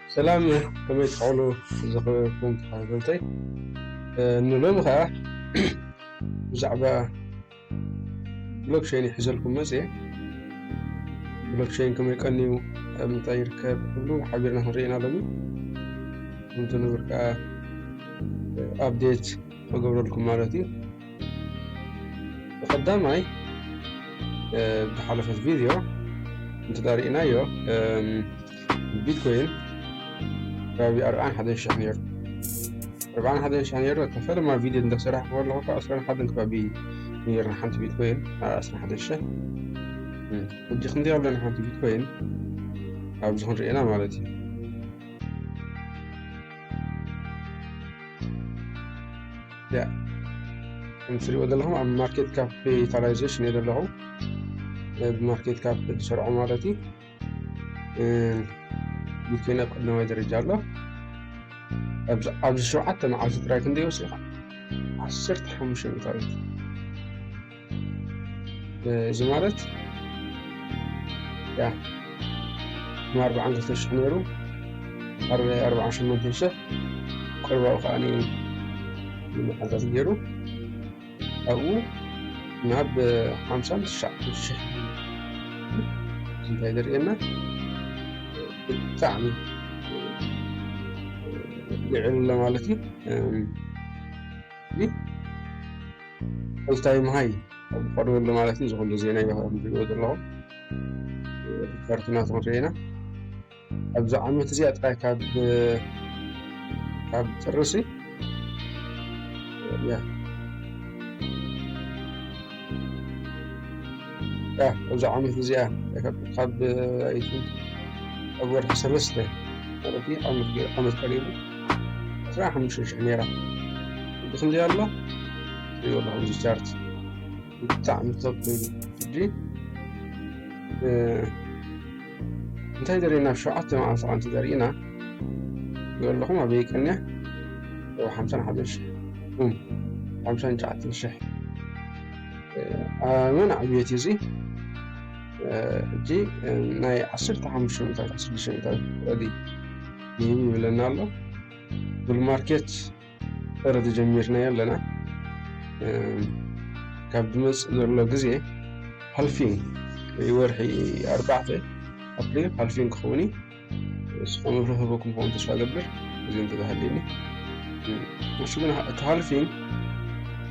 ሰላም፣ ከመይ ትውዕሉ ዝኸበርኩም ተኸታተልተይ? እ፣ ንሎሚ ኸዓ ብዛዕባ ብሎክቸይን ይሕዘልኩም መፅየ። ብሎክቸይን ከመይ ቀንዩ፣ ኣብ ምንታይ ይርከብ፣ ኩሉ ሓቢርና ክንርኢ ኢና ሎሚ። ከምቲ ንቡር ከዓ ኣፕዴት ክገብረልኩም ማለት እዩ። ብቐዳማይ፣ እ፣ ብዝሓለፈት ቪድዮ እንተዳርኢናዮ፣ እም፣ ቢትኮይን ከባቢ ኣርባዓን ሓደን ሽሕ ነይሩ። ኣርባዓን ሓደን ሽሕ ነይሩ። ተፈለማ ቪድዮ እንዳሰራሕኩ ከለኹ ከዓ ዕስራን ሓደን ከባቢ ነይርና ሓንቲ ቢትኮይን፣ ዓ-፣ ዕስራን ሓደን ሽሕ። እም፣ ሕጂ ክንደይ ኣለና ሓንቲ ቢትኮይን? ኣብዚ ክንርእየና ማለት እዩ። ያ፣ ከም ትሪእዎ ዘለኹም ኣብ ማርኬት ካፒታላይዜሽን እየ ዘለኹ። እ፣ ብማርኬት ካፕ ዝሰርዖ ማለት እዩ። እ፣ ቢትኮይን ኣብ ቀዳማይ ደረጃ ኣሎ። ኣብዚ፣ ኣብዚ ሸውዓተ መዓልቲ ጥራይ ክንደይ ወሲኻ? ዓሰርተ ሓሙሽተ ሚእታዊት። እ፣ እዚ ማለት፣ ያ፣ ኣርባዓን ክልተ ሽሕ ነይሩ፣ ኣር-፣ ኣርባዓን ሸሞንተን ሽሕ፣ ቁርባኡ ከኣ ንመዓልታት ገይሩ፣ ኣብኡ ናብ ሓምሳን ትሽዓተን ሽሕ እንታይ ዘርእየና? ብጣዕሚ ልዕል ኣሎ ማለት እዩ። እም፣ እዚ ኦል ታይም ሃይ ኣብ ዝቐርበሉ ማለት እዩ። ዝኹሉ ዜና ይባህር ንሪኦ ዘለኹም ሪፖርት ናትኩም ርኢና። ኣብዚ ዓመት እዚኣ ጥራይ ካብ፣ ካብ ጥርሲ፣ ያ፣ ያ፣ ኣብዚ ዓመት እዚኣ ካብ፣ ካብ፣ ኣይቱ፣ ኣብ ወርሒ ሰለስተ ማለት እዩ፣ ዓመት ገ-፣ ዓመት ቀሪቡ ዕስራን ሓሙሽተን ሽሕ ነይራ። እዚ ክንደይ ኣሎ? ትሪእዎ ኣለኹም እዚ ቻርት። ብጣዕሚ ቶፕ ኮይኑ። ሕጂ፣ እ፣ እንታይ ዘርእየና? ኣብ ሸውዓተ መዓልቲ ኸዓ እንተ ዘርእየና፣ ይብለኹም ኣበይ ቀንያ? ኣብ ሓምሳን ሓደን ሽሕ፣ እም፣ ሓምሳን ትሽዓተን ሽሕ። እ፣ ኣመና ዕብየት እዩ እዚ። እ፣ ሕጂ፣ እ፣ ናይ ዓሰርተ ሓሙሽተ ሚእታዊት፣ ዓሰርተ ሽዱሽተ ሚእታዊት ኦልሬዲ ይህብ ይብለና ኣሎ። ቡል ማርኬት ኦልሬዲ ጀሚርናዮ ኣለና። እም፣ ካብ ዝመጽእ ዘሎ ግዜ ሃልፊንግ፣ ወይ ወርሒ ኣርባዕተ ኣፕሪል ሃልፊንግ ክኸውን እዩ። ንስኹም ርህበኩም ክኸውን ተስፋ እገብር፣ ግዜ እንተዝሃልየኒ። እም፣ ንሱ ግን እቲ ሃልፊንግ፣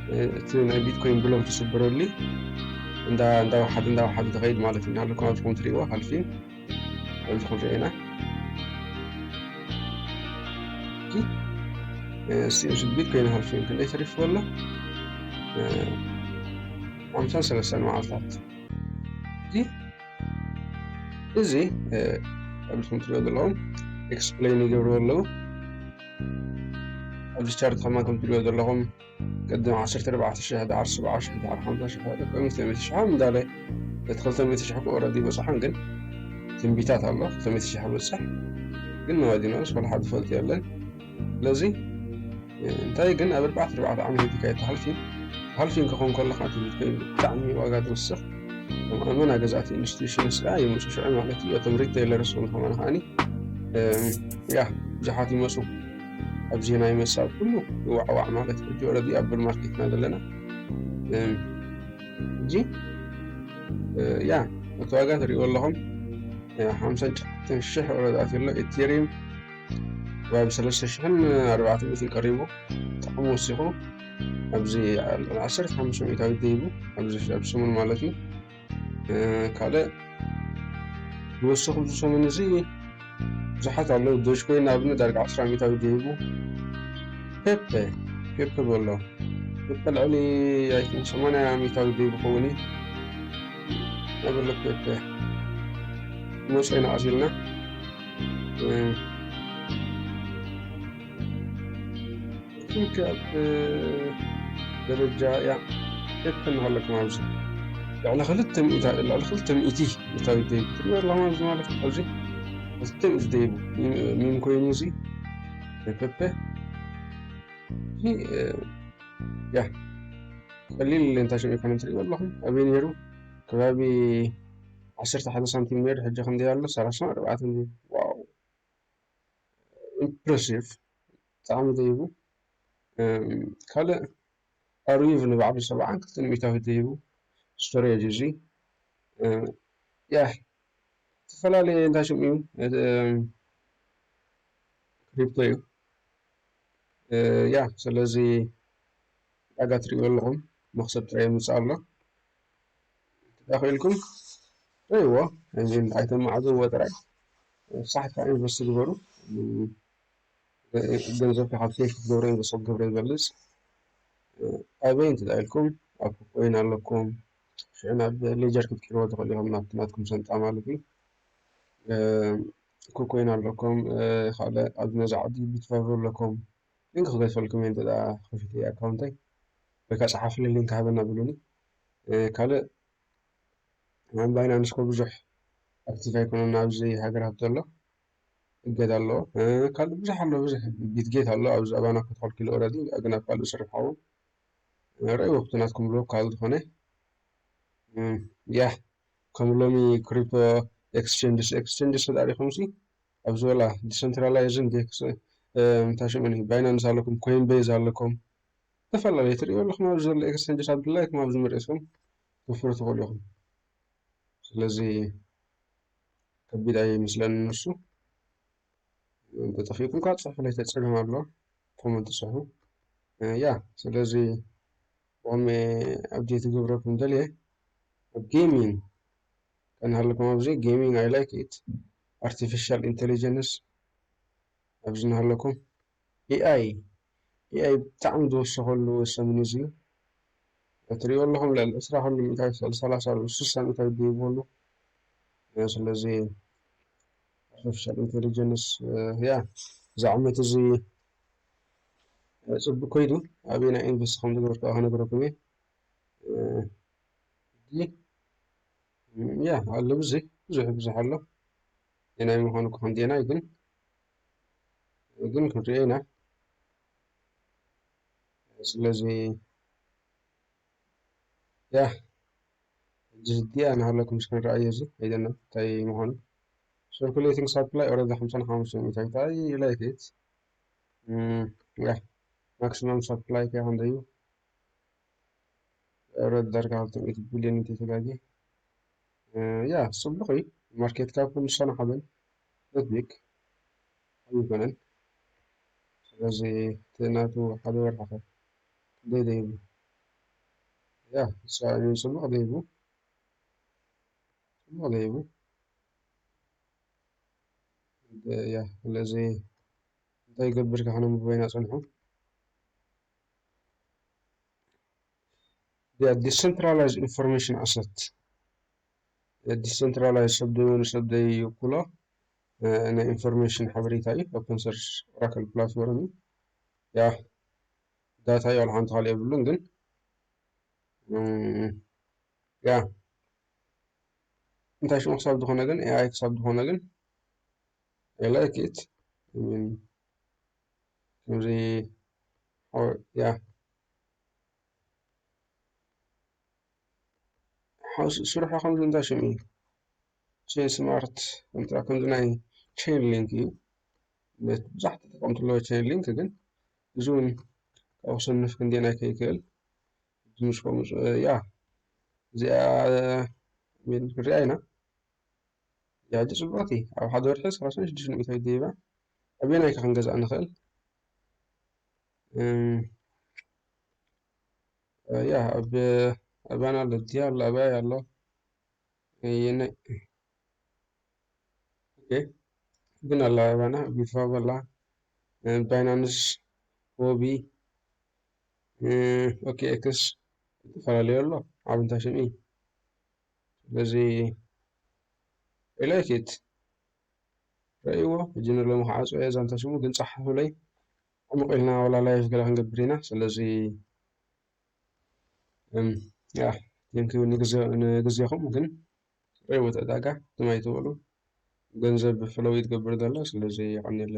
እ፣ እቲ ናይ ቢትኮይን ብሎክ ዝስበረሉ እንዳ-፣ እንዳወሓደ፣ እንዳወሓደ ዝኸይድ ማለት እዩ። እናሃለኩም ኣብዚ ከም ትሪእዎ ሃልፊንግ ኣብዚ ክንሪኦ ኢና። እዚ፣ እ፣ እስቲ፣ እዚ ቢትኮይን ሃልፊንግ ክንደይ ተሪፍዎ ኣሎ? እ፣ ሓምሳን ሰለስተን መዓልታት። እዚ፣ እዚ፣ እ፣ ኣብዚ ከም ትሪእዎ ዘለኹም ኤክስፕሌን ይገብርዎ ኣለዉ። ኣብዚ ቻርት ከማን ከም ትሪእዎ ዘለኹም ቅድም ዓሰርተ ኣርባዕተ ሽሕ፣ ድሓር ሰብዓ ሽሕ፣ ድሓር ሓምሳ ሽሕ፣ ቅድሚ ክልተ ሚእቲ ሽሕ እንዳለ፣ እቲ ክልተ ሚእቲ ሽሕ እኮ ኦልሬዲ በጽሖም፣ ግን ትንቢታት ኣሎ፣ ክልተ ሚእቲ ሽሕ ክበጽሕ፣ ግን ነዋዲኖስ ወላ ሓደ ዝፈልጥ የለን። ስለዚ፣ እንታይ ግን ኣብ ኣርባዕተ ኣርባዕተ ዓመት ሂብካ ኣይትሓልፊ። ሃልፊንግ ክኸውን ከሎ ከዓ እቲ ቢትኮይን ብጣዕሚ ዋጋ ትወስኽ። ከም ኣመና ገዛእቲ ኢንስቲቱሽንስ ከዓ ይመጹ ሽዑ ማለት እዩ። እቶም ሪቴይለርስ እውን ከማን ከዓኒ፣ እም፣ ያ፣ ብዙሓት ይመጹ። ኣብዚ ናይ መሳብ ኩሉ ይዋዕዋዕ ማለት እዩ። ሕጂ ኦልሬዲ ኣብ ቡል ማርኬት ኢና ዘለና። እም፣ ሕጂ፣ እ፣ ያ፣ እቲ ዋጋ ትሪእዎ ኣለኹም። እ፣ ሓምሳን ትሽዓተን ሽሕ ኦልሬዲ ኣትዩ ኣሎ። ኢቴሪየም ኣብ ሰለስተ ሽሕን ኣርባዕተ ሚእትን ቀሪቡ። ብጣዕሚ ወሲኹ። ኣብዚ ዓሰርተ ሓሙሽተ ሚእታዊት ደይቡ፣ ኣብዚ፣ ኣብዚ ሰሙን ማለት እዩ። እ፣ ካልእ ዝወሰኹ ኣብዚ ሰሙን እዚ ብዙሓት ኣለዉ። ዶጅ ኮይን ንኣብነት ዳርጋ ዓስራ ሚእታዊት ደይቡ። ፔፔ፣ ፔፔ በሎ። ፔፔ ልዕሊ፣ ኣይ ቲንክ፣ ሰማንያ ሚእታዊት ደይቡ ክኸውን እዩ። ናይ በሎ ፔፔ። መጾ ኢና ቀሲልና። እ፣ ቲንክ ኣብ ደረጃ፣ ያ፣ ፔፕ እናሃለኩም ኣብዚ ልዕሊ ክልተ ሚእቲ፣ ልዕሊ ክልተ ሚእቲ ሚእታዊት ደይቡ ትሪእዎ ኣለኹም ኣብዚ ማለት ኣብዚ ክልተ ሚእቲ ደይቡ ሚም፣ ሚም ኮይኑ እዚ ናይ ፔፕ። እዚ፣ እ፣ ያ፣ ቀሊል ሌንታ ሽም ኢኮኖሚ ትሪእዎ ኣለኹም። ኣበይ ነይሩ? ከባቢ ዓሰርተ ሓደ ሳንቲም ነይሩ። ሕጂ ክንደይ ኣሎ? ሰላሳ ኣርባዕተ። ዋው! ኢምፕረሲቭ፣ ብጣዕሚ ደይቡ። ካልእ ኣርዊቭ ንባዕሉ ሰብዓን ክልተን ሚእታዊት ደይቡ። ስቶሬጅ እዚ ያ ዝተፈላለየ እንታይ ሽም እዩ፣ ክሪፕቶ እዩ። ያ ስለዚ ዕዳጋ ትሪእዎ ኣለኹም፣ መኽሰብ ጥራይ ይምፅእ ኣሎ። ተዳኺልኩም ርእይዎ፣ ኣይተማዕድዎ ጥራይ ሳሕታ ኢንቨስት ግበሩ። ገንዘብካ ካብ ሴፍ ክትገብሮ ኢንቨስት ክትገብሮ ይበልፅ። ኣበይ እንተ ኢልኩም ኣብ ኮይን ኣለኩም፣ ሽዑ ናብ ሌጀር ክትቅይርዎ ትኽእሉ ኢኹም፣ ናብቲ ናትኩም ሰንጣ ማለት እዩ። ኩኮይን ኣለኩም፣ ካልእ ኣብ ነዚ ዓዲ ቢትቫቭ ኣለኩም። ሊንክ ክገድፈልኩም እየ እንተ ከፊተ ኣካውንተይ ወይ ከዓ ፀሓፍሊ ሊንክ ሃበና ብሉኒ። ካልእ ኣብ ባይናንስ ኮ ብዙሕ ኣክቲቭ ኣይኮነን ኣብዚ ሃገራት ዘሎ እገዳ ኣሎ። ካልእ ብዙሕ ኣሎ፣ ብዙሕ ቢትጌት ኣሎ ኣብዚ ኣባና ክትኸልኪሉ ኦረዲ ግን ኣብ ካልእ ስርሕ ሓዎም ረእይዎ ናትኩም ብሎ ካል ዝኾነ ያ ከም ሎሚ ክሪፕቶ ኤክስቼንጅስ ኤክስቼንጅስ ተዳሪኹም ሲ ኣብዚ ወላ ዲሰንትራላይዝን ዴክስ እንታይ ሽሙን ባይናንስ ኣለኩም ኮይን ቤዝ ኣለኩም ዝተፈላለዩ ትሪእዎ ኣለኹም ኣብዚ ዘሎ ኤክስቼንጅስ ኣብ ድላይኩም ኣብዚ ምርእስኩም ክፍሩ ትኽእሉ ኢኹም። ስለዚ ከቢድ ኣይመስለኒ ንሱ። እንተጠፊእኩም ከዓ ፅሑፍ ላይ ተፀገም ኣሎ ኮመንት ፅሑ ያ ስለዚ ብኸመይ ኣብዴት ይገብረኩም ደልየ ኣብ ጌሚንግ ከንሃለኩም ኣብዚ ጌሚንግ ኣይ ላይክ ኢት ኣርቲፊሻል ኢንቴሊጀንስ ኣብዚ ንሃለኩም ኤኣይ ኤኣይ ብጣዕሚ ዝወሰኸሉ ሰሙን እዚ እዩ። ትሪእዎ ኣለኹም ልዕሊ ዕስራ ከሉ ሚእታዊ ሰላሳ ሰላሳ ስሳ ሚእታዊ ድይብሉ ስለዚ ኣርቲፊሻል ኢንቴሊጀንስ ያ እዚ ዓመት እዚ ፅቡቅ ኮይዱ ኣበይ ናይ ኢንቨስት ከም ዝገበርኩ ክነግረኩም እየ ያ ኣሎ ብዙሕ ብዙሕ ብዙሕ ኣሎ ናይ ምዃኑ ክኾን ዴና ግን ግን ክንሪኦ ኢና ስለዚ ያ ሕጂ እዚኣ ናሃለኩም እስኪ ንረኣዮ እዚ ኣይደና እንታይ ምዃኑ circulating supply already ሓምሳን ሓሙሽተን ሚእታዊት I like it ያ maximum supply ከ ክንደዩ already ዳርጋ ክልተ ሚእቲ ቢልዮን እንተይተጋጊ ያ ፅቡቅ እዩ market cap ንሳና ሓበን not big ኣይኮነን ስለዚ እቲ ናቱ ሓደ ወርሒ ከ ክንደይ ደይቡ ያ ንሳ እዩ ፅቡቅ ደይቡ ፅቡቅ ደይቡ ያ ስለዚ እንታይ ይገብር ካሕነ ምቦይና ፀንሑ ያ decentralized information asset decentralized ሰብ ደይወኑ ሰብ ደይውክሎ ናይ ኢንፎርሜሽን ሓበሬታ እዩ open source Oracle platform እዩ ያ ዳታ እዩ ሓንቲ ካልእ የብሉን ግን ያ እንታይ ሽሙ ክሳብ ዝኾነ ግን ኤኣይ ክሳብ ዝኾነ ግን I like it ከምዚ ያ ስርሑ ከምዚ እንታይ ሽም እዩ ቼን ስማርት ኮንትራ ከምዚ ናይ ቼን ሊንክ እዩ ብዙሕ ተጠቀምቲ ኣለዎ ቼን ሊንክ ግን እዚ እውን ካብኡ ሰንፍ ክንዴና ከይክእል ምስ ከምኡ ያ እዚኣ ክንሪኣ ኢና ያ ሕጂ ፅቡቅቲ ኣብ ሓደ ወርሒ ሰላሳን ሽዱሽተ ሚእታዊት ደይባ ኣበየናይ ከ ክንገዛእ ንኽእል ያ ኣብ ኣባና ኣሎ ድያ ኣሎ ኣባይ ኣሎ የነ ግን ኣላ ኣባና ቢትፋብ ኣላ ባይናንስ ሆቢ ኦኬ ኤክስ ዝተፈላለዩ ኣሎ ኣብ እንታይ ሽም እዩ ስለዚ I like it ረእይዎ ሕጂ ንሎሚ ክዓፅዎ እየ ዛንታ ሽሙ ግን ፀሓፉለይ ዕሙቕ ኢልና ዋላ ላይፍ ገለ ክንገብር ኢና ስለዚ ያ ንግዜኹም ግን ረእይዎ እቲ ዕዳጋ ትማይ ትበሉ ገንዘብ ፍለው ይትገብር ዘሎ ስለዚ ይቀኒለ